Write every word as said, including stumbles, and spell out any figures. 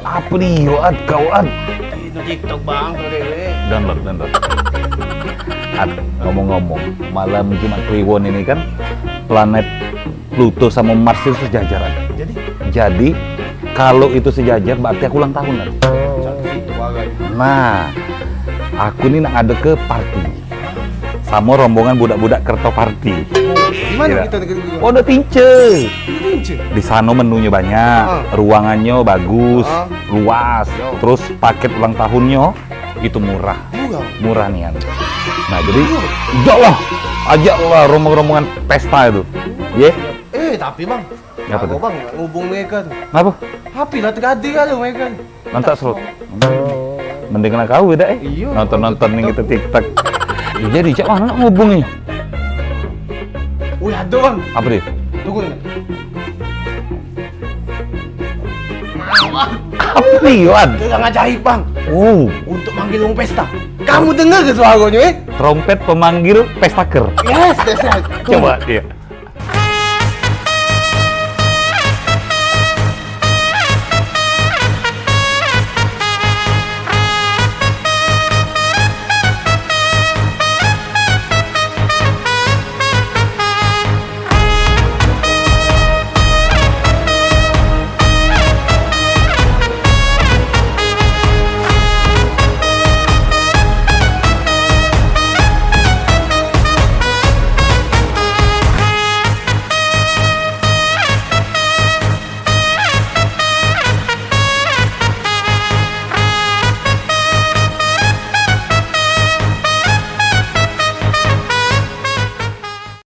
Apa ni, yo, Ad, kau, Ad? Itu TikTok bang, tuh dewe. Download, download. Ad, ngomong-ngomong, malam Jumat Kliwon ini kan planet Pluto sama Mars itu sejajar, Ad. Jadi, Jadi, kalau itu sejajar berarti aku ulang tahun, Ad. Itu bagai. Nah, aku ni nak ada ke party sama rombongan budak-budak Kerto Party. Di mana Iya. Kita negeri gua? Pondok Tince. Di Tince. Di sana menunya banyak, Ah. ruangannya bagus, Ah. luas, Yo. Terus paket ulang tahunnya itu murah, Murah. Murah nian. Nah, jadi, ijaklah, ajaklah rombong-rombongan pesta itu, ye. Eh, tapi bang, Apa aku tuh? Bang ngubung mereka tuh. Ngapa? Hapi lah tergadi kali mereka. Mantap, Serut. Mending kena kau dah, eh. Iya, Nonton-nonton nih kita TikTok. Jadi, cak mana nak ngubungnya? Wih, ada bang. Apa dia? Tunggu nih. Apa nih, Wan? Itu yang ajaib bang. Oh, Untuk manggil wong pesta. Kamu dengar ke suaranya, eh? Trompet pemanggil pestaker. Yes, that's right. Coba dia.